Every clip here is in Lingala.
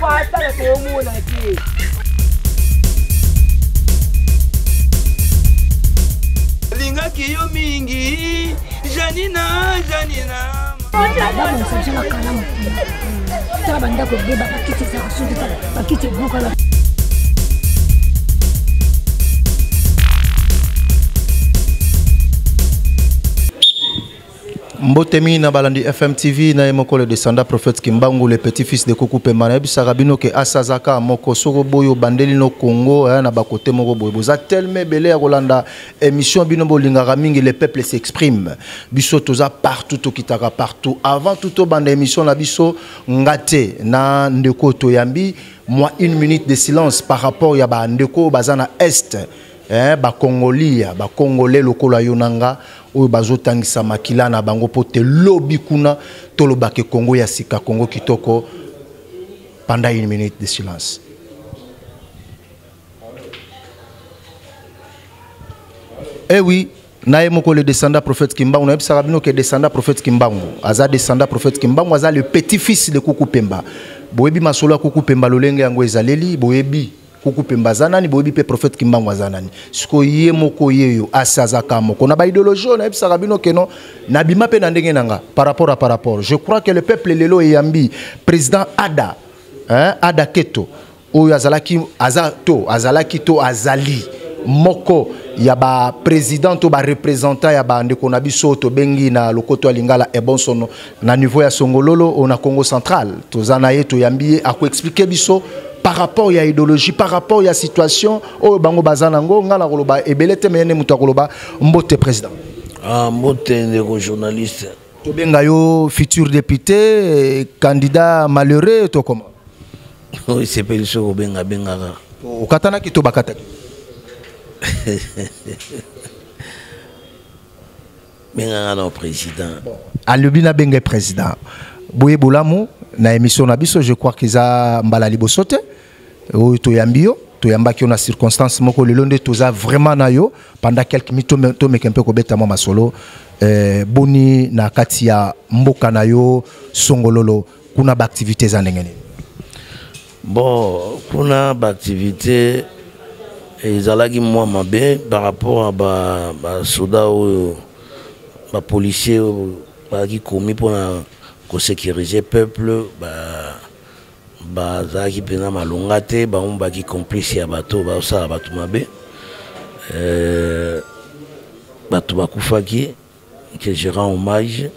asala toomona te. Lingaki yo mingi Janina, Janina. Babongisa biso na kalamu kuna, tala bandako ebeba, bakiti ezalaka soki, tala bakiti ebukana. Mbote mingi na balandi FM TV na ye moko le descendant prophète Kimbangu, le petit-fils de Kuku Pemba. Nayebisaka bino ke asazaka moko soko boyo bandeli no Congo eh, na bakote moko boye boza tellement ebele ya kolanda émission bino bolingaka mingi. Le peuple s'exprime, biso toza partout, tokitaka partout. Avant tout tobanda émission na biso, nga te na ndeko toyambi, moi une minute de silence par rapport ya ba ndeko baza na est, eh, bakongolia, bakongolais lokola yo na nga oyo bazotangisa makila na bango mpo te lobi kuna tolobake Kongo ya sika, Kongo kitoko. Pendant une minute de silence. Eh oui, na ye moko le descendant prophète Kimbangu. Nayebisaka bino ke descendant prophète Kimbangu aza descendant prophète Kimbangu, aza le petit-fils de Kuku Pemba. Boyebi masolo ya Kuku Pemba, lolenge yango ezaleli. Boyebi Kuku Pemba aza nani, boyebi mpe prophète Kimbangu aza nani. Sikoyo ye moko ye yo asi azaka moko na baidéologie oyo. Nayebisaka bino keno nabima mpe na ndenge na nga par rapport à par rapport. Je crois que le peuple lelo eyambi président Ada, hein, Ada Keto oyo azalaki, aza to azalaki to azali moko ya baprésident to bareprésentant ya bandeko na biso tobengi na lokoto ya lingala ebonsono na niveau ya Songololo oyo na Congo Central. Toza na ye, toyambi ye, akoexpliquer biso par rapport ya idéologie, par rapport ya situation oyo bango baza nango. Nga na koloba ebele te, me ye nde moto akoloba. Mbote président. Ah, mbote ndeko journaliste. Tobenga yo futur député, candidat malheureux to comment? Oyo esepeli soki obenga bengaka. Okatanaki to bakataki? Bengaka na président. Alobi nabenga président. Boye bolamu na émission na biso. Je crois que eza mbala liboso te oyo toyambi yo. Toyambaki yo na circonstance moko, lelo nde toza vraiment na yo pendant quelques minutes, tomeka mpe kobeta mwa masolo. Boni na kati ya mboka na yo Songololo kuna, baactivité eza ndenge nini? Bon, kuna baactivité ezalaki mwa mabe par rapport à basoda oyo, bapolicier oyo bazalaki komi mpona kosécuriser peuple. Bazalaki mpenza malonga te. Bango baki complice ya bato bazosala bato mabe. Bato bakufaki, que je rends hommage,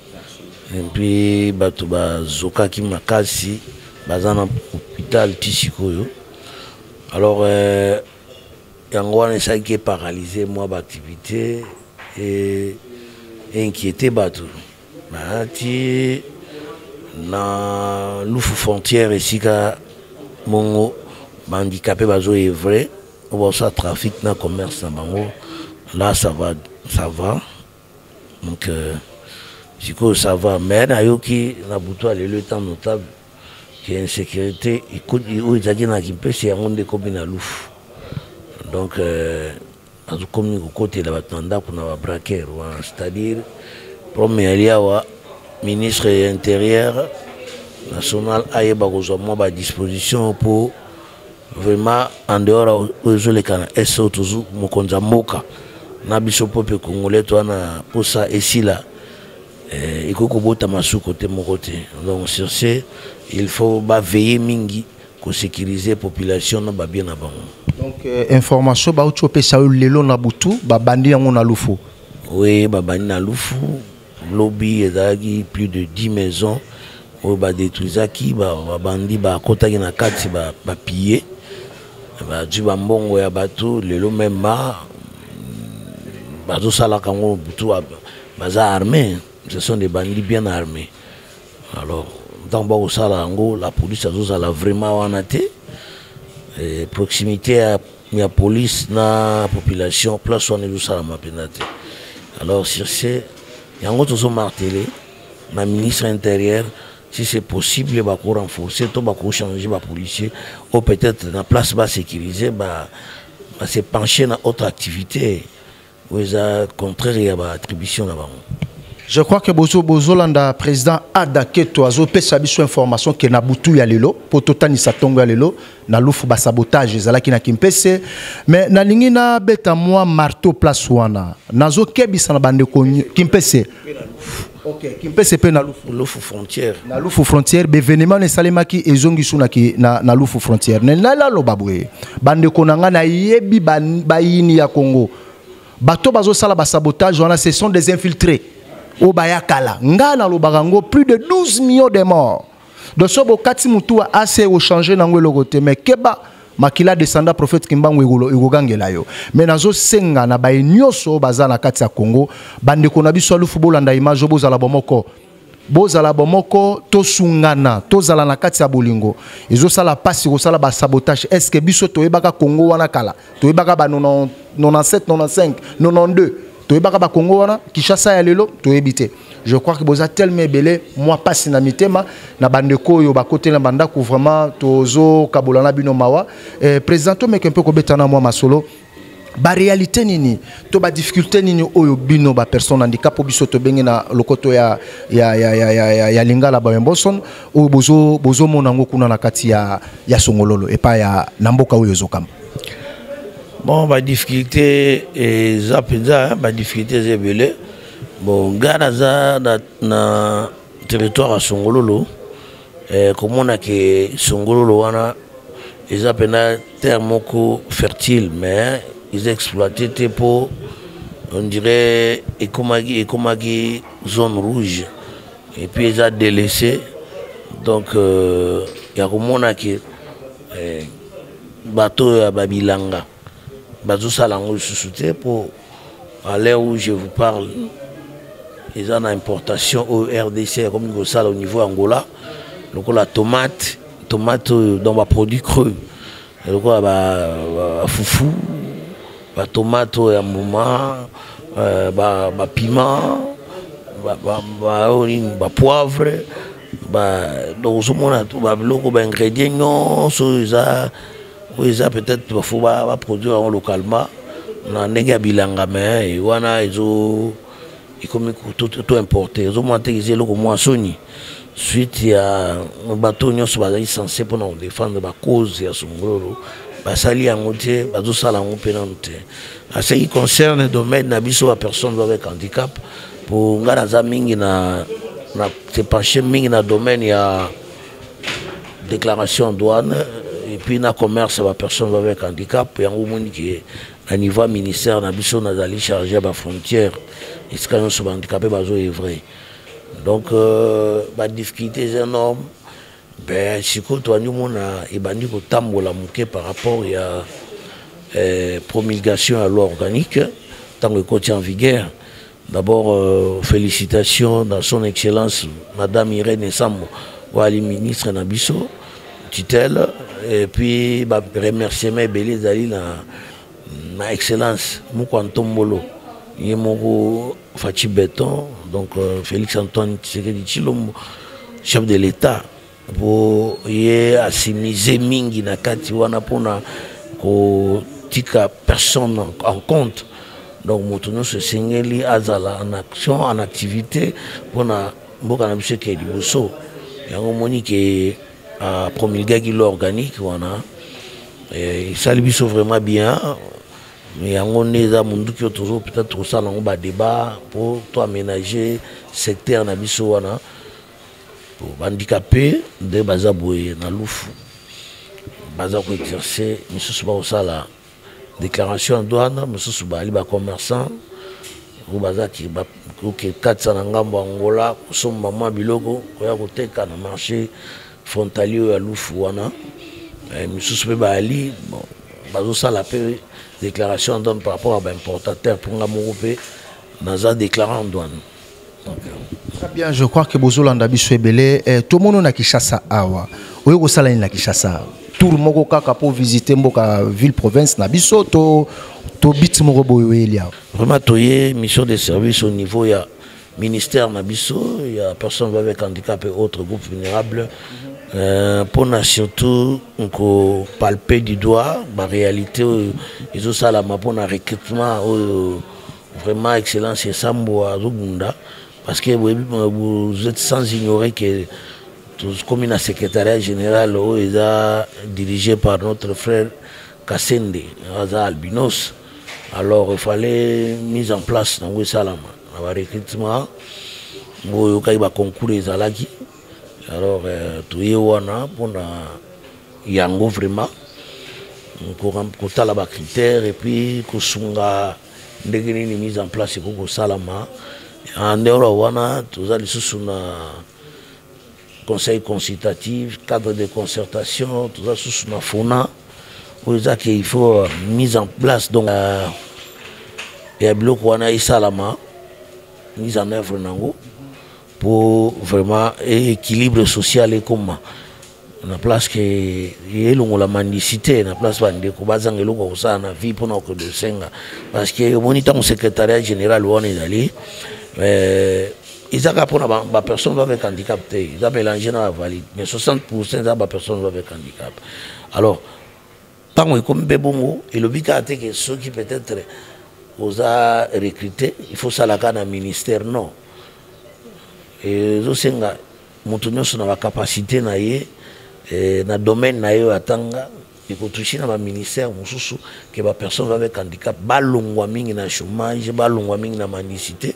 et puis bato bazokaki makasi, baza na hôpital ti sikoyo. Alors yango wana esalaki eparalyse mwa baactivité e inquiété bato ti na Lufu frontière, esika mongo bahandicapé bazoœuvrer oyo bazosala trafic na commerce na bango. Là ça va, ça va. Donc sikoyo ça va, mais nayoki na butu ya lelo, étant notable, ke insécurité oyo ezalaki na Kimpese, yango nde ekomi na Lufu. Donc azokomi kokotela bato na ndako na babraquer wana. C'est-à-dire problème yali awa, ministre ya intérieur national ayeba kozwa mwa badisposition mpo vraiment en dehors oyo ezoleka na est oyo tozu mokonzi ya mboka na biso peuple congolais to wana mposa esila, ekoki kobotama su kote moko te. Donc sur ce, il faut baveiller mingi kosécuriser population na babien na bango. Donc information bauti opesa yo lelo na butu, babandi yango na Lufu? Oui, babandi na Lufu. Lobi ezalaki plus de 10 maisons oyo badétruisaki. Babandi bakotaki na kati, bapiller, bazwi bambongo ya bato. Lelo même ma bazosalaka yango butu, baza armé, ce sont des bandits bien armés. Alors ntango bakosala yango, la police azozala vraiment wana te. Proximité ya police na population, place wana ezosalama mpenza te. Alors sur ce, yango tozomarteler na ministre intérieur, si c'est possible bako renforcer to bako changer bapolicier ou peut-être na place basécuriser, base pencher na autre activité oyo eza contraire ya baattribution na bango. Je crois que bozo bozolanda président Ada Keto azopesa biso information ke na butu ya lelo po totanisa tongo ya lelo na lufu ba sabotage ezalaki na Kimpese, mais nalingi na beta mwa marteau place wana, nazokebisa na bandeko Kimpese. Ok, Kimpese pe na lufu. Lufu frontière. Na lufu frontière, bevenema na esalemaki ezongi su na, ki, na lufu frontière. Ne naloba boye, bandeko na nga, nayebi bayini ya Congo, bato bazosala basabotage wana, ce sont des infiltrés oyo baya kala. Nga nalobaka yango, plus de 12 millions de morts. Donc so bokati mutu ase ochange nango eloko te, mais keba, makila descendant prophète Kimbangu ekogangela yo. Mais nazosenga na baye nyonso oyo baza na kati ya Congo, bandeko na biso ya Lufu, bolanda image oyo, bozala bomoko, bozala bomoko, tosungana, tozala na kati ya bolingo. Ezosala mpasi kosala basabotage. Est ce que biso toyebaka Congo wana kala? Toyebaka ba 97, 95, 92, toyebaka bakongo wana? Kinshasa ya lelo toyebi te. Je crois que boza tellement ebele, mwa mpasi na mitema na bandeko oyo bakotela bandako. Vraiment tozokabola na bino mawa. Président, tomeke mpe kobeta na mwa masolo, baréalité nini to badifficulté nini oyo bino bapersone handicap, oyo biso tobengi na lokoto ya lingala bayemboson, oyo bozomona yango kuna na kati ya Songololo epai ya na mboka oyo ezokamba? Bon, badifficulté eza mpenza, badifficulté eza ebele. Bon, ngai naza na territoire ya Songololo. Komona ke Songololo wana eza mpenza terre moko fertile, mais eza exploité te, mpo on dirait ekomaki zone rouge et puis eza délaissé. Donc ya komona ke bato oyo ya babilanga bazosala yango lisusu te, mpo à l'heure où je vous parle, eza na importation oyo RDC ekomi kosala au niveau Angola, lokola tomate oyo, donc baproduit creux lokola bafufu, batomate oyo ya mbuma, bapiment, oyo nini, bapoivre. Donc ozomona babiloko, baingrédient nyonso oyo eza peut-être bafo baproduire yango localement na ndenge ya bilanga, mais wana ezo ekomi to importe. Ozomona te eza eloko mwa soni. Suite ya bato nyonso bazali censé mpona kodéfendre bacause ya Songololo, basali yango te, bazosala yango mpe nanu te. En ce qui concerne domaine na biso bapersone avec handicap, po ngai naza mingi na se penche mingi na domaine ya déclaration douane et puis na commerce ya bapersone avec handicap. Yango omoni ke na niveau ya ministère na biso, nazali chargé ya bafrontière, esika nyonso bahandicapé bazo œuvrer. Donc badifficulté eza énorme. Ben, sikoyo tobandi omona ebandi kotambola moke par rapport ya promulgation ya loi organique ntango ekoti en vigueur. D'abord, félicitations dans son excellence madame Irène Esambo, oyo ali ministre na biso tutelle, et puis baremerciement ebele ezali na excellence moko ya Ntombolo, ye moko Fatshi Béton, donc Félix Antoine Tshisekedi Tshilombo, chef de l'État, po ye asimize mingi na kati wana mpona kotika personne en compte. Donc moto nyonso esengeli azala en action, en activité, mpona mboka na biso ekee liboso. Yango omoni ke apromulgaki loi organique wana, esali biso vraiment bien. Yango nde eza monduki oyo tozo peut-être kosala yango badébat mpo to aménager secteur na biso wana. Bahandicapé nde baza boye na Lufu, baza koexerce, misusu bakosala déclaration ya douane, mosusu bazali bacommerçant oyo baza kokatisa na ngambo ya Angola kosomba mwa biloko koya koteka na marché frontalier oyo ya Lufu wana. Misusu mpe bayali, bon, bazosala mpe déclaration ya douane par rapport à baimportateur, mpo nga moko mpe naza déclarant en douane. Donc, Très bien, je crois que bozolanda biso ebele. Tomono na Kinshasa awa, oyo kosala nini na Kinshasa? Tour moko kaka po visiter mboka ville province na biso to but moko boye oyeli awa? Vraiment, toye mission de service au niveau ya ministère na biso ya personnes avec handicap et autres groupes vulnérables, mpona surtout kopalper du doigt baréalité oyo ezosalama mpona recrutement oyo vraiment excellence Esambo azobunda. Parce que vous êtes sans ignorer que tokomi na secrétariat général oyo eza dirigé par notre frère Kasende, aza albinos. Alors il fallait mise en place nango esalama na ba recrutement oyo oyokaki ba concours ezalaki. Alors toye wana mpona yango vraiment kotala ba critères et puis kosunga ndenge nini mise en place ekoki kosalama. En dehors wana toza lisusu na conseil consultatif, cadre de concertation, toza lisusu na FONA oyo eza ke il faut mise en place donc ya biloko wana esalama, mise en œuvre nango pour vraiment équilibre social ekoma na place ke elongola mendicité, na place bandeko bazanga eloko ya kosala na vie mpona kokende kosenga. Parce que omoni ntango secrétariat général wana ezali, eza kaka mpona bapersonne avec handicap te, eza mélange na bavalide, mais 60% eza bapersonne avec handicap. Alors ntango ekomi mpe bongo, elobi kaka te ke soki peut-être oza recruté, il faut osala kaka na ministère. Non, ezosenga moto nyonso na bacapacité na ye, na domaine na ye oyo atanga, ekotouche na baministère mosusu ke bapersonne avec handicap balongwa mingi na chômage, balongwa mingi na mendicité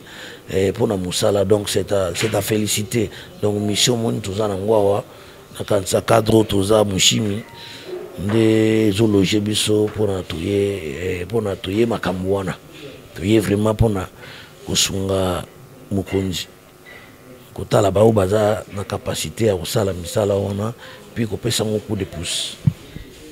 mpona mosala. Donc c'est à féliciter. Donc mission moni toza nango awa, nakanisa cadre oyo toza moshimi nde ezologe biso mpona toye, mpona toye makambo wana, toye vraiment mpona kosunga mokonzi, kotala bao baza na capacité ya kosala misala wana, puis kopesa yango coup de pouce.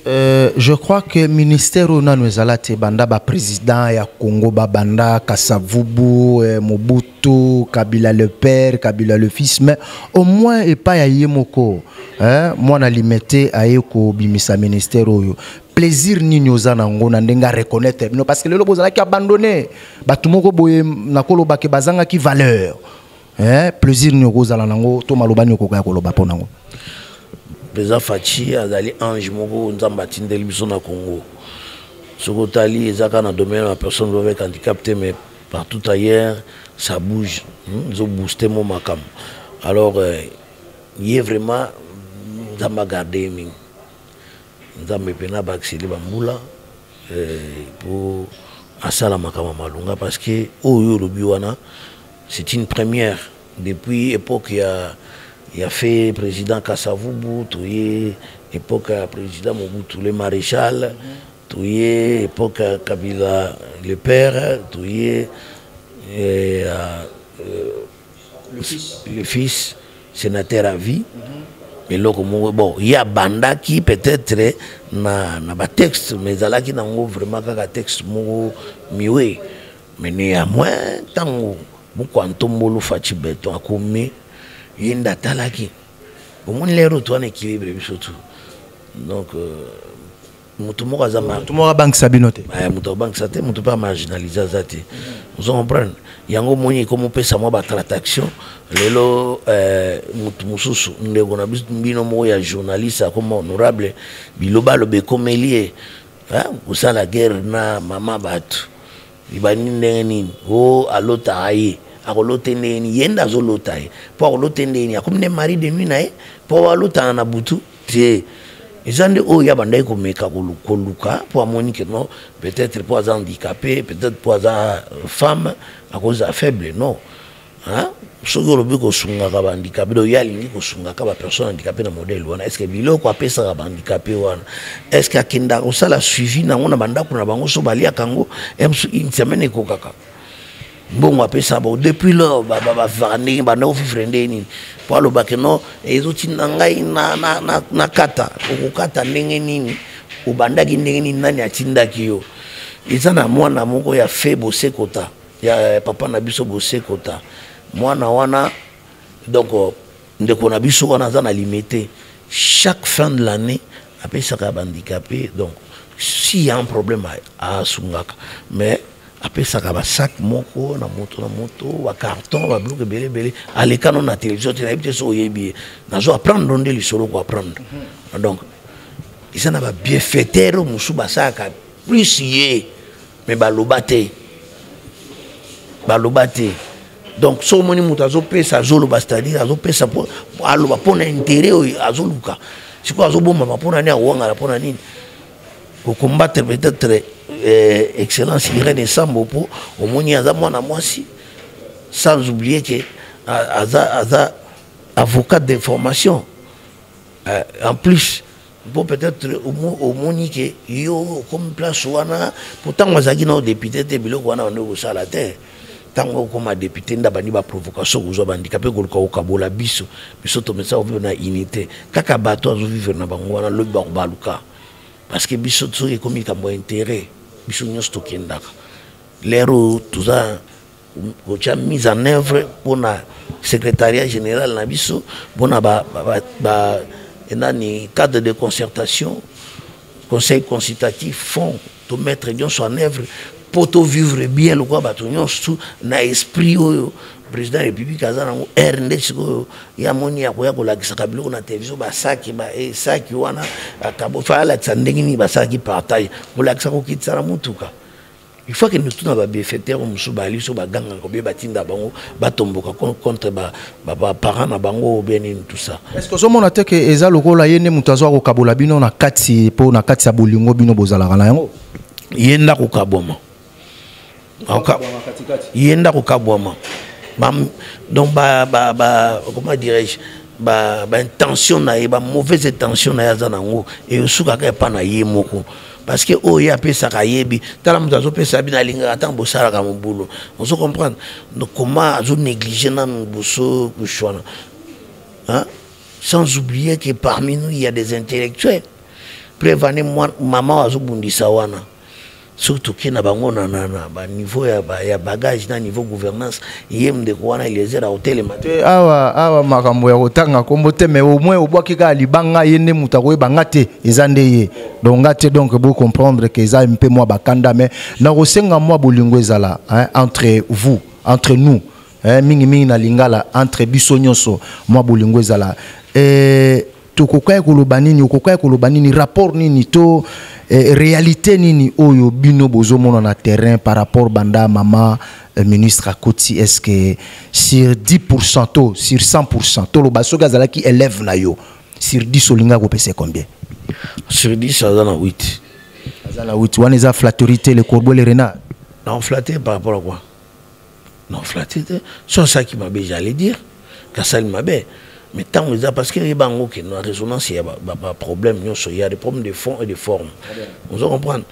Je crois que ministère oyo nanu ezala te banda baprésident ya Congo, babanda Kasavubu, Mobutu, Kabila le père, Kabila le fils, mais au moins epai ya ye moko, hein, mwana Limete aye kobimisa ministère oyo. Plaisir nini oza nango na ndenge areconnaître bino? Parce que lelo bozalaki abandonné, bato moko boye nakolobake bazangaki valeur, hein? Plaisir nini okozala nango to maloba nini okoka ya koloba mpo nango? Président Fatshi azali ange moko Nzambe atindeli biso na Congo. Soki otali, eza kaka na domaine ya personne avec handicap te, mais partout ailleurs ça bouge, ezobooste mo makambo. Alors ye vraiment Nzambe agarde ye mingi, Nzambe mpena abakiseli bambula po asala makambo ya malonga, parce que oyo olobi wana, c'est une première depuis époque ya fait président Kasavubu, toye époque ya président Mobutu le maréchal, toye époque ya Kabila le père, toye le fils sénateur à vie. Eloko moko bon, ye abandaki peut-être na batexte, mais ezalaki nango vraiment kaka texte moko miwe. Mais néanmoins ntango moko antombolo Fatshi Béton akomi, ye nde atalaki, omoni lero to wana équilibre biso tu. Donc moto moko aza moto moko abangisa bino te. Moto abangisa te, moto mpe amarginalise aza te, ozo comprendre. Yango omoni ekomopesa mwa batractation lelo, moto mosusu, ndeko na bino moko ya journaliste akoma honorable, biloba aloba ekomeli ye kosala guerre na mama bato ebandi ndenge nini. O alotaka ye, akolota ndenge nini? Ye nde azolota ye mpo akolota ndenge nini? Akomi nde mari de nuit na ye mpo alotana na butu te. Eza nde oyo ya bandaki komeka koluka mpo amoni ke non, peut-être mpo aza handicapé, peut-être mpo aza femme, akozala faible. Non, soki olobi kosungaka bahandicapé, donc ye alingi kosungaka bapersonne handicapé na modèle wana. Est ce que biloko apesaka bahandicapé wana, est ce que akendaka kosala suivi nango na bandako na bango? So baliaka yango une semaine ekokaka mbongo apesa bango depuis lors, bavivaka ndenge banda kovivre ndenge nini? Po alobake non, ezotinda ngai na kata. Okokata ndenge nini? Obandaki ndenge nini? Nani atindaki yo? Eza na mwana moko ya fe bosekota ya papa na biso bosekota, mwana wana, donc ndeko na biso wana aza na Limete. Chaque fin de l'année apesaka bahandicapé. Donc s'il y a un problème, asungaka, mais apesaka basac moko na moto na moto, bacarton, babiloko ebele ebele. Aleka no na télévision te, nayebi te so oyebi ye. Nazo apprendre nde lisolo koapprendre. Donc eza na babienfaiteur mosusu basalaka plus ye, mais baloba te, baloba te. Donc soki omoni moto azopesa, azoloba, c'est-à-dire azopesa aloba mpo na intérêt oyo azoluka. Sikoyo azobombama mpo na nini? Akowangana mpo na nini? Kocombattre peut-être excellence Irène Esambo mpo omoni aza mwana mwasi, sans oublier que aza avocat de formation en plus, mpo peut-être omoni ke yo okomi place wana, po ntango azalaki nao député te, biloko wana bandi kosala te. Ntango okóma député nde abandi baprovocation, kozwa bandika mpe koluka kokabola biso. Biso tomesa kovivre na unité. Kaka bato azovivre na bango wana, lobi bakobaluka, parce que biso soki ekomi likambo ya intérêt, biso nyonso tokendaka. Lero toza kotia mise en œuvre mpona secrétariat général na biso, mpona ba nani, cadre de concertation, conseil consultatif, fond, tomettre nyonso en œuvre mpo tovivre bien lokola bato nyonso na esprit oyo président ya République aza nango. R nde sikoyo ya moni ya koya kolakisaka biloko na télévision, basaki saki wana fa alakisa ndenge nini basalaki partage, kolakisa kokitisa na motuka. Il faut akende tuna babienfaiteur mosusu bali so bagangaka obie batinda bango batomboka contre baparent na bango obie nini, tout ça. Est ce que ozomona te ke eza lokola ye nde moto azwa kokabola bino na kati, mpo na kati ya bolingo bino bozalaka na yango? Ye nda kokabwama, ye nda kokabwama. Donc ba comment dirais-je, ba intention na ye, ba mauvaise intention na ye aza nango, eyosukaka epa na ye moko, parce que oyo ye apesaka ayebi. Tala, moto azopesa bino alingaka ntango bosalaka mobulu, ozo comprendre. Donc comment azonéglige nanu boso kushwana, hein? Sans oublier que parmi nous il y a des intellectuels. Preuve ane, mama azobundisa wana, soki tokei na bango na baniveau ya bagage, na niveau gouvernance, ye ndeko wana Eliezer akotelema te. Awa makambo ya kotanga nkombo te, mais au moins obwaki kaka libanga. Ye nde moto akoyeba, nga te, eza nde ye, donc nga te. Donc bocomprendre ke eza mpe mwa bakanda, mais nakosenga mwa bolingo ezala, hein, entre vous, entre nous, hein, mingimingi na lingala, entre biso nyonso, mwa bolingo ezala. Tokokai koloba nini? Okokai koloba nini? Rapport nini to réalité nini oyo bino bozomona na terrain par rapport banda mama ministre akoti? Est ce que sur 10 to sur 100, toloba soki azalaki élève na yo, sur 10 olingaka kopesa combien? Sur 10, aza na 8. Aza na 8. Wana eza flatterie te, le corbeau, le renard? Non, flatté par rapport à quoi? Non, flatté te. So asalaki mabe, j'allais dire kasali mabe, mais ntango eza, parce que oyeba yango ke na résonance ya baproblème nyonso, il y a des problèmes de fond et de forme, ozo comprendre.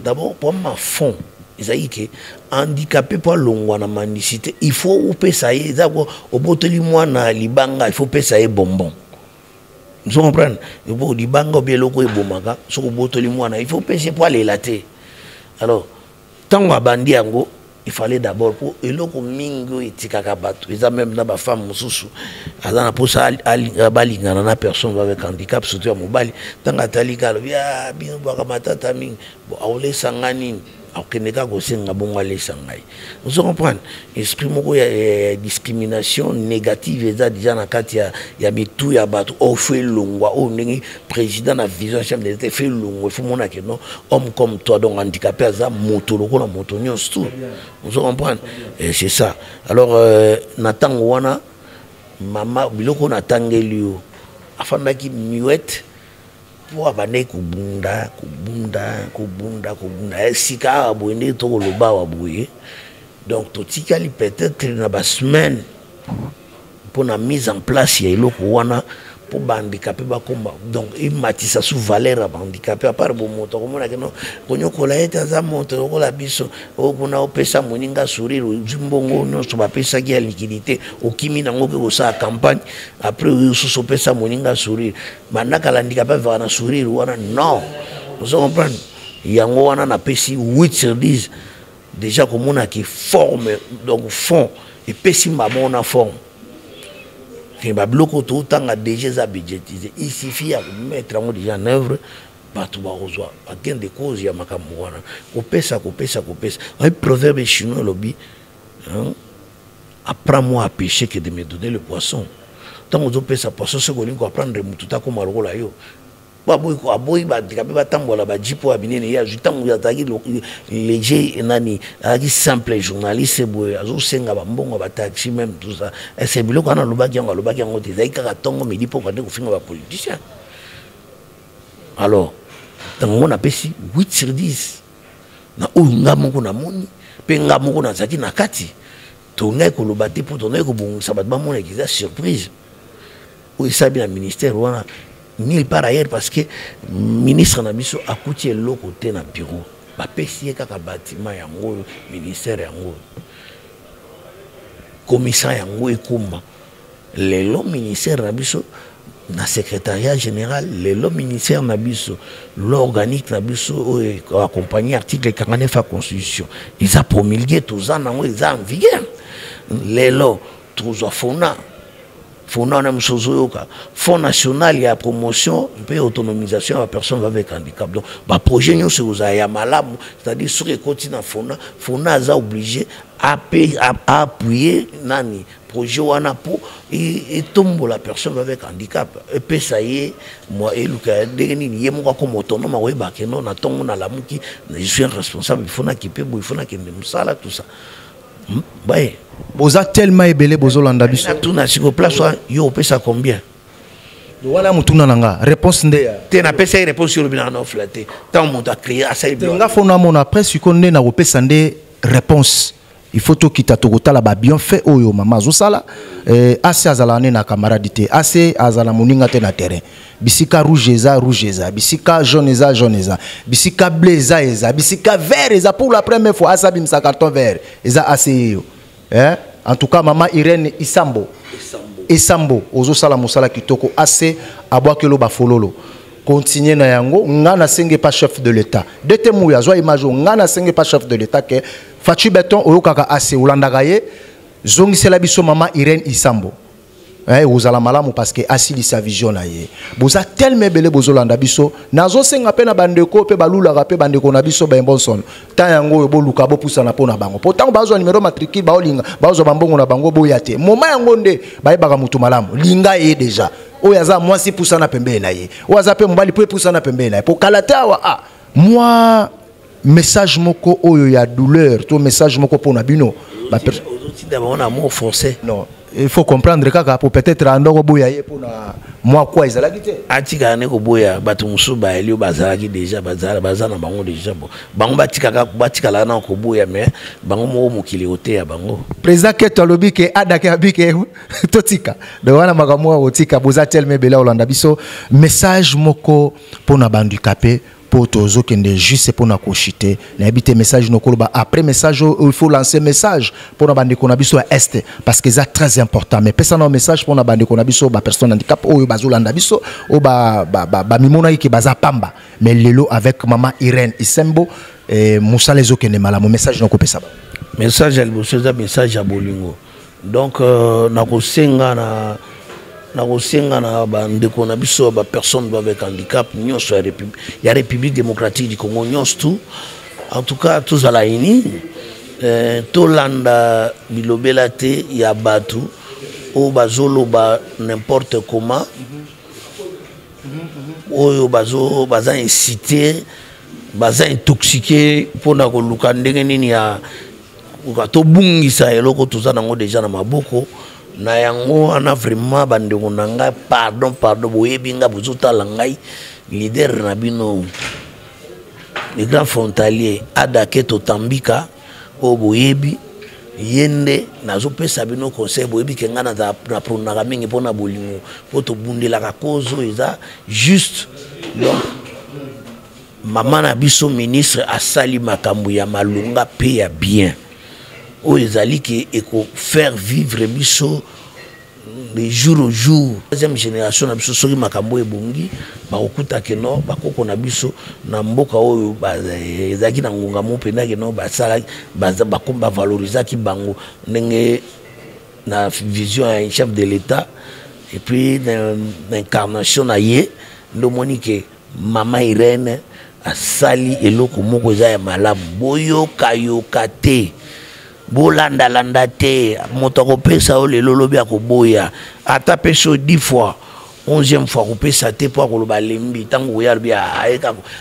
D'abord, problème ya fond ezali ke handicapé, mpo alongwa na mendicité, il faut opesa ye, eza obotoli mwana libanga, il faut opesa ye bonbon, ozo comprendre. Po libanga obi eloko ebomaka, soki obotoli mwana, il faut opesa ye mpo alela te. Alors ntango abandi yango, il fallait d'abord, po eloko mingi oyo etikaka bato eza même na bafemme mosusu aza na mposa balingana na personne avec handicap, surtout ya mobali. Ntango atali ka, alobi: "Ah, bino bwaka matata mingi." Bon, aolesanga nini? Akokende kaka kosenga bongo alesa ngai, ozo comprendre. Esprit moko ya discrimination négative eza déjà na kati ya mitu ya bato oyo fo elongwa. Oyo ndenge président na vision chef de l'État, fo elongwa. Ifo mona ke non, homme comme toi, donc handicapé aza moto lokola moto nyonso tout, ozo comprendre. Et c'est ça. Alors na ntango wana, mama, biloko oyo natangeli yo, afandaki muette mpo abandaki kobunda, kobunda, kobunda, kobunda. Esika awa boye nde tokoloba awa boye. Donc totikali peut-être na basemaine mpona mise en place ya eloko wana, mpo bahandicapé bakoma, donc ematisa su valeur ya bahandicapé. À part bomoto, akomona keno konyokola ye te, aza moto lokola biso. Oyo kuna opesa moninga sourire, ozwi mbongo nyonso bapesaki ya liquidité, okimi nango mpe kosala campagne. Après oyo susu opesa moninga sourire, bandaka handicapé avaka na sourire wana. Non, ozo comprendre. Yango wana napesi 8 sur 10. Déjà komonaki forme, donc fond epesi mbamo na forme ke babiloko totanga déjà eza budgétisé, il suffit ya komettre yango déjà en œuvre, bato bakozwa bagain de cause ya makambo wana. Kopesa, kopesa, kopesa. Oyi proverbe chinois elobi: "Apprends-moi à pêcher que de me donner le poisson." Ntango ozopesa poisson, soki olingi koapprendre motu ta akóma lokola yo. Po aboyi ko aboyi ba handicapé batambola ba jeep oyo ya minene, ye azwi ntango azalaki léger nani, azalaki simple journaliste boye, azosenga bambongo ya bataxi même tout ça. Ese biloko wana alobaki yango, alobaki yango te, ezalaki kaka ntongo midi pokwa nde kofinga bapoliticien. Alors ntango napesi 8 sur 10 na oyo nga moko namoni mpe nga moko nazalaki na kati, tongaki koloba te mpo tongaki kobongisa bato bamonaki eza surprise oyo esabi na ministère wana nulle part ailleurs, parce que ministre na biso akuti eloko te na bureau, bapesi ye kaka bâtiment yango oyo, ministère yango oyo, komisa yango ekoma lelo ministère na biso na secrétariat général, lelo ministère na biso, loi organique na biso oyo accompagné article 49 ya constitution eza promulgué, toza nango, eza en vigueur. Lelo tozwa fona fona wana mosusu ozoyoka Fonds national ya promotion mpe autonomisation ya bapersonnes avec handicap. Donc baprojet nyonso ekozala ya malamu, c'est-à-dire soki ekoti na fona, fona aza obligé aappuyer nani projet wana mpo etombola personne avec handicap, epesa ye eluka ndenge nini ye moko akoma autonome, akoyeba keno na ntongo nalamuki, je suis un responsable, il faut nakipe boye, il faut nakende mosala, tout ça. Baye. Boza tellement ebele bozolanda biso. Tuna siko place wana yo opesa combien? Wana motuna na nga, réponse nde ya te, napesa ye réponse, yo olobi nanga na ofula te ntango moto acréé asali. Nga fo namona après sikoyo nde nakopesa nde réponse. Il faut tokita tokotala babienfait oyo mama azosala. Ase azala ne na camarade te, ase azala moninga te na terrain. Bisika rouge eza, rouge eza, bisika jaune eza, jaune eza, bisika bleu eza, eza, bisika vert eza. Pour la première fois ase abimisa carton vert, eza ase yeyo, eh? En tout cas, mama Irène Isambo Esambo, ozosala mosala kitoko, ase abwakelo bafololo, continue na yango. Nga nasenge pa chef de l'État dete muya azwa image oyo, nga nasenge pa chef de l'État ke Fatshi Béton, oyokaka ase, olandaka ye, zongisela biso mama Irène Isambo, ozala malamu parce que asilisa vision na ye. Boza tellement ebele bozolanda biso, nazosenga mpe na bandeko mpe balulaka mpe bandeko na biso baembonson ntan yango oyo, boluka bopusana mpo na bango, po ntango bazwa numéro matricule, baolinga bazwa bambongo na bango, boya te. Moma yango nde bayebaka motu malamu, linga ye déjà. Oyo aza mwasi, pusana pembeni na ye, oyo aza mpe mobali mpo epusana pembeni na ye, po kala te awa. Ah, mwa message moko oyo ya douleur to message moko mpo na bino. Ozotinda bango na mot français. Non, il faut comprendre kaka po peut-être andoko boya ye mpona mwa kwa ezalaki te. Atikaka nde koboya bato mosusu bayeli oyo bazalaki déjà, baza na bango déjà. Bon, bango batikaka, batikalaka na koboya, mais bango moko mokili koteya bango. Président Keto alobi ke adake abi ke totika. Donc wana makambo ya kotika. Boza telema ebele olanda biso. Message moko mpona bahandicapé mpo tozokende juste mpona koshite, nayebi te message nokoloba. Après message oyo, il faut lancer message mpona bandeko na biso ya Est, parce que eza très important. Mais pesa na message mpona bandeko na biso bapersonne handicap oyo bazolanda biso, oyo bamimonaki ke baza pamba, mais lelo avec mama Irène Isembo, mosala ezokende malamu. Message nokopesa bango? Message ya liboso eza message ya bolingo. Donc nakosenga na bandeko na biso bapersonne avec handicap nyonso ya République démocratique du Congo nyonso tout, en tout cas tozala uni, tolanda bilobela te ya bato oyo bazoloba n'importe comment, oyo baza incité, baza intoxiqué mpona koluka ndenge nini ya tobungisa eloko toza nango déjà na maboko na yango wana. Vraiment, bandeko na ngai, pardon, pardon, boyebi ngai, bozotala ngai, leader na bino, le grand frontalier Adake Totambika oyo boyebi ye, nde nazopesa bino conseil. Boyebi ke ngai naprônaka mingi mpona bolingo, mpo tobundelaka cause oyo eza juste. Donc mama na biso ministre asali makambo ya malonga mpe ya bien oyo ezali ke ekofaire vivre biso de jour au jour, troisième génération na biso. Soki makambo oyo ebongi, bakokuta keno bakoko na biso na mboka oyo ezalaki na ngonga mo mpenza keno basalaki, bavalorisaki bango ndenge na vision ya chef de l'État et puis na incarnation na ye. Nde omoni ke mama Irene asali eloko moko eza ya malamu. Boyokayoka te, bolandalanda te. Moto akopesa yo lelo, lobi akoboya. Ata pesa yo 10 fois. Onzième fois akopesa te mpo akoloba alembi. Ntango oya alobi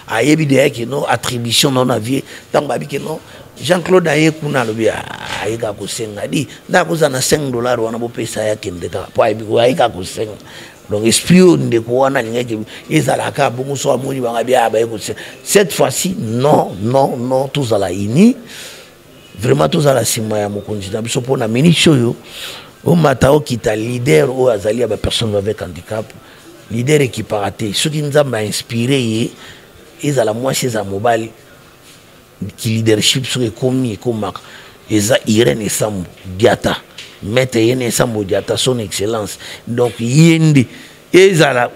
ayebi deya ke no attribution nao na vie. Ntango babi ke no Jean-Claude aye kuna, alobi aye kaka kosenga di nde akozala na 5 dollar wana, bopesa ye akende kaka mpo ayebi aye kaka kosenga. Donc esprit oyo ndeko wana alingaki ezalaka bongo. So amoni bango abi baye kosenga cette fois-ci, non, non, non, tozala uni vraiment, tozala nsima ya mokonzi na biso mpo na minute oyo omata okita. Leader oyo azali ya bapersone avec handicap, leader ekipaka te. Soki Nzambe ainspire ye, ezala mwasi, ezala mobali, ki leadership soki ekomi, ekomaka. Eza Irene Esambo Diata, maître Irene Esambo Diata, son excellence. Donc ye nde ezala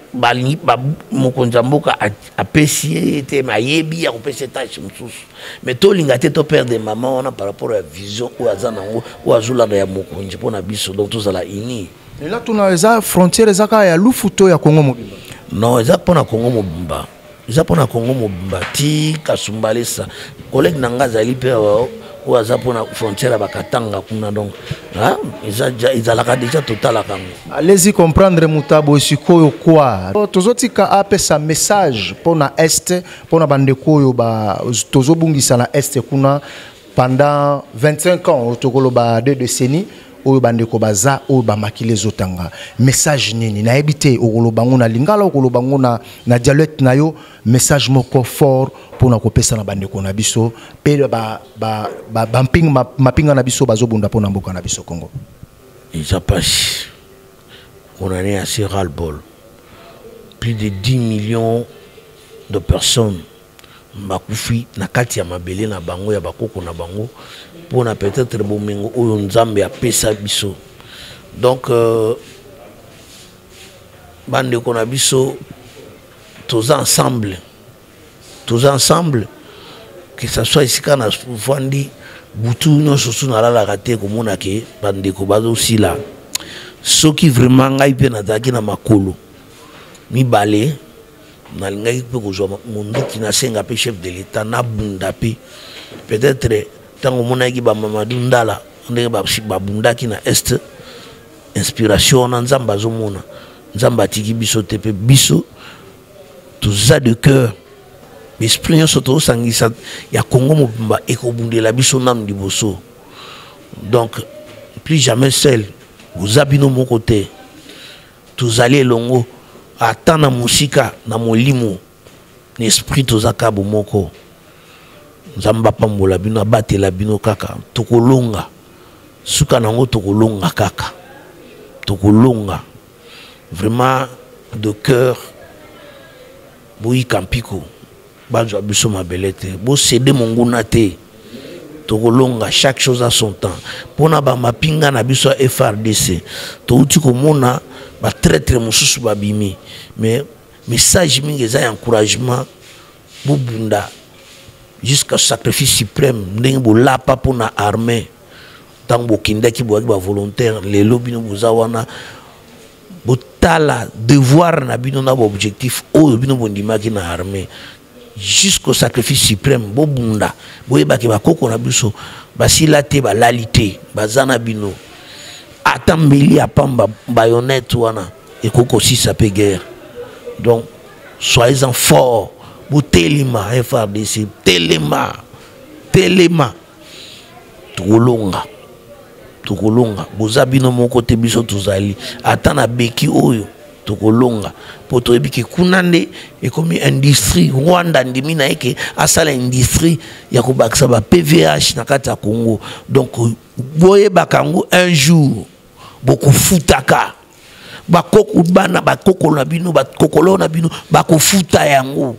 mokonzi ya mboka apesi ye te, me ayebi ya kopesa tâche mosusu. Mais tolinga te toperdre mama wana par rapport ya vision oyo aza nango, oyo azolanda ya mokonzi mpo na biso. Donc tozala uni. Ela tuna, eza frontière eza kaka ya Lufu to ya Kongo mobimba? Non, eza mpo na Kongo mobimba, eza mpo na Kongo mobimba ti Kasumbalesa. Collègue na nga azali mpe oyo aza mpona frontière ya Bakatanga kuna. Donc ezalaka déjà, totalaka yango. Allez-y comprendre, mutabo sikoyo kwa tozotika apesa message mpona Est, mpona bandeko oyo tozobungisa na Est kuna pendant 25 ans, tokoloba 2 décennies oyo bandeko baza oyo bamakili ezotanga. Message nini? Nayebi te, okoloba ngo na lingala, okoloba ngo na dialecte na yo. Message moko fort mpona kopesa na bandeko na biso mpe mapinga na biso bazobunda mpona mboka na biso Congo. Eza pasi, on en est assez ras-le-bol. Plus de 10 millions de personnes bakufi na kati ya mabele na bango, ya bakoko na bango, mpona peut-être bomengo oyo Nzambe apesa biso. Donc bandeko na biso, toza ensemble, toza ensemble, que ça soit esika na vandi butu nyonso so nalalaka te komona ke bandeko bazosila. Soki vraiment ngai mpe nazalaki na makolo mibale, nalingaki mpe kozwa monduki, nasenga mpe chef de l'État nabunda mpe. Peut-être ntango omonaki bamamadou Ndala ndenge babundaki na Est, inspiration wana Nzambe azomona, Nzambe atiki biso te. Mpe biso toza de cœur, esprit nyonso tozosangisa ya Kongo mobimba ekobundela biso nanu liboso. Donc plus jamais seul, boza bino moko te, tozali elongo, ata na mosika, na molimo, na esprit, toza kaka bomoko. Nzambe apambola bino, abatela bino kaka. Tokolonga, suka nango tokolonga kaka, tokolonga vraiment de cœur. Boyika mpiko, bazwa biso mabele te, bosede monguna te, tokolonga. Chaque chose a son temps. Mpona bamapinga na biso ya FARDC, touti komona batraître mosusu babimi, mais message mingi eza ya encouragement: bobunda jusqu'à sacrifice suprême, ndenge bolapa mpona armée ntango bokendaki, boyaki bavolontaire. Lelo bino boza wana, botala devoir na bino na baobjectif oyo bino bondimaki na armée jusqu'au sacrifice suprême. Bobunda, boyebaki bakoko na biso basila te, balali te, baza na bino. Ata mbeli ya pamba, bayonete wana ekoki kosisa mpe guerre. Donc soyez-en fort, botelema. FARDC, telema, telema, tokolonga, tokolonga. Boza bino moko te, biso tozali ata na beki oyo, tokolonga mpo toyebi ke kuna nde ekomi industrie. Rwanda ndimi na ye ke asala industrie ya kobakisa ba PVH na kati ya Congo. Donc boyebaka yango, un jour bokofutaka. Bakoko, bana, bakokolo na bino, bakokolo na bino bakofuta yango.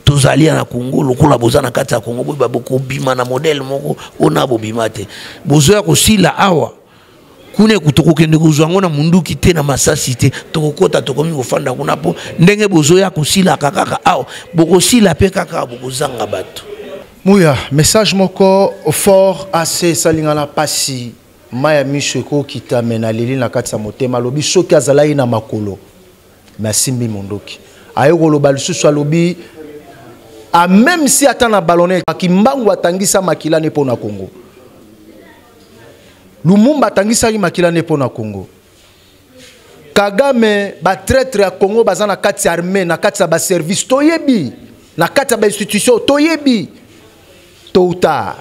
Tozali na Congo lokola boza na kati ya Congo, boyeba bokobima na modèle moko oyo na bobima te. Bozoya kosila awa, kuna tokokende kozwa yango na munduki te, na masasi te. Tokokɔta, tokomi kofanda kuna mpo ndenge bozoya kosilaka kaka awa, bokosila mpe kaka, bokozanga bato. Muya, message moko fort assez esalinga na pasi, mai ya miso ekokita, me naleli na kati ya motema. Alobi soki azalaki na makolo, me asimbi mondoki. Aye koloba lisusu, alobi a même si ata na balone Kimbangu atangisa makila ne mpo na Congo, Lumumba atangisaki makila ne mpo na Congo. Kagame ba traître ya Congo baza na kati ya armée, na kati ya ba service toyebi, na kati ya ba institution toyebi. Tôt ou tard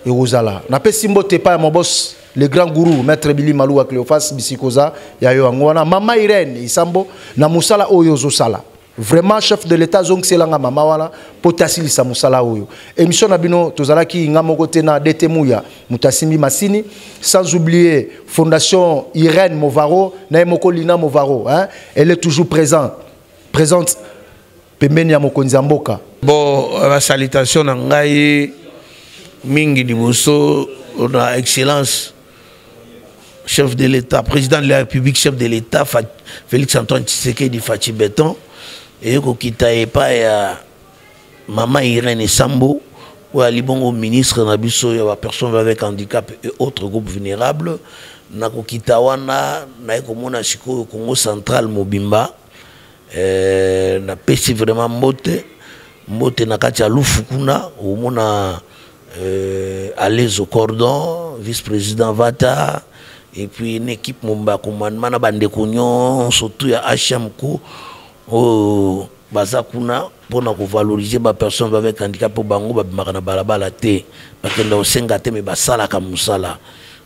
ekozala. Napesi mbote epai ya mon boss le grand gourou maître Billy Malouwa Cléophas Bisikoza ya yo yango wana, mama Irène Isambo na mosala oyo ozosala. Vraiment chef de l'état zongiselanga mama wana po tasilisa mosala oyo. Émission na bino tozalaki nga moko te na DT Mouya Mutasimbi Massini, sans oublier Fondation Irène Movaro na ye moko Lina Movaro, hein, elle est toujours présente pembeni ya mokonzi ya mboka. Bon, la salutation na ngai mingi liboso na excellence chef de l'État, président de la République, chef de l'État, Félix Antoine Tshisekedi Fatshi Béton, et kokita epai ya mama Irène Sambo, oyo ali bongo ministre na biso ya ba personnes avec handicap et autres groupes vulnérables. Na kokita wana naye komona sikoyo Congo central mobimba, napesi vraiment mbote, mbote na kati ya Lufu kuna, omona Alezo Cordon, vice-président Vata, et puis une équipe mobimba ya commandement na bandeko nyonso tout ya HMK oyo baza kuna mpona kovaloriser ba personnes avec handicap, mpo bango babimaka na balabala te, bakenda kosenga te, me basalaka mosala.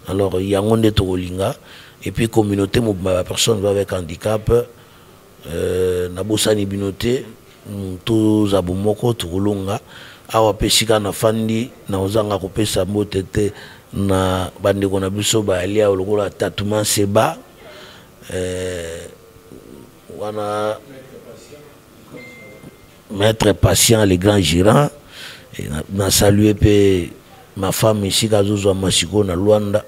Alors yango nde tokolinga. Et puis communauté mobimba ya personnes avec handicap, nabosani bino te, toza bomoko, tokolonga. Awa mpe esika nafandi, nakozanga kopesa mbote te na bandeko na biso bayali awa lokola Tatuma Seba, wana maître Patient le grand gérant. Na salue mpe ma femme esika azozwama sikoyo na Luanda,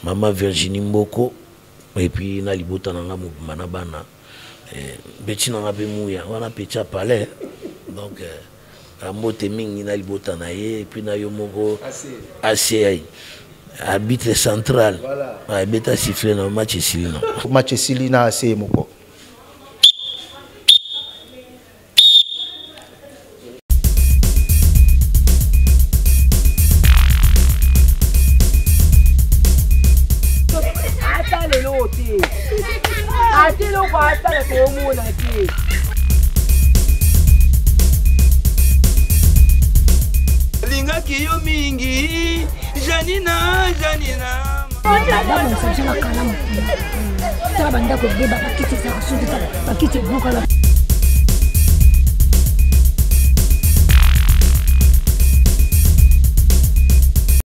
mama Virginie Mboko, et puis na libota na nga mobimba na bana, beti na nga mpe Muya wana petit ya palais. Donc mbote mingi na libota na ye, et puis na yo moko ACI arbitre central. Voilà. Ebeta sifflet na match esili na match esili na ACI moko. Ata lelo te, ata eloko asala toomona te. Lingaki yo mingi Janina, Janina. Babongisa biso na kalamu. Tala bandako ebeba, bakiti ezalaka soki tala bakiti ebukana.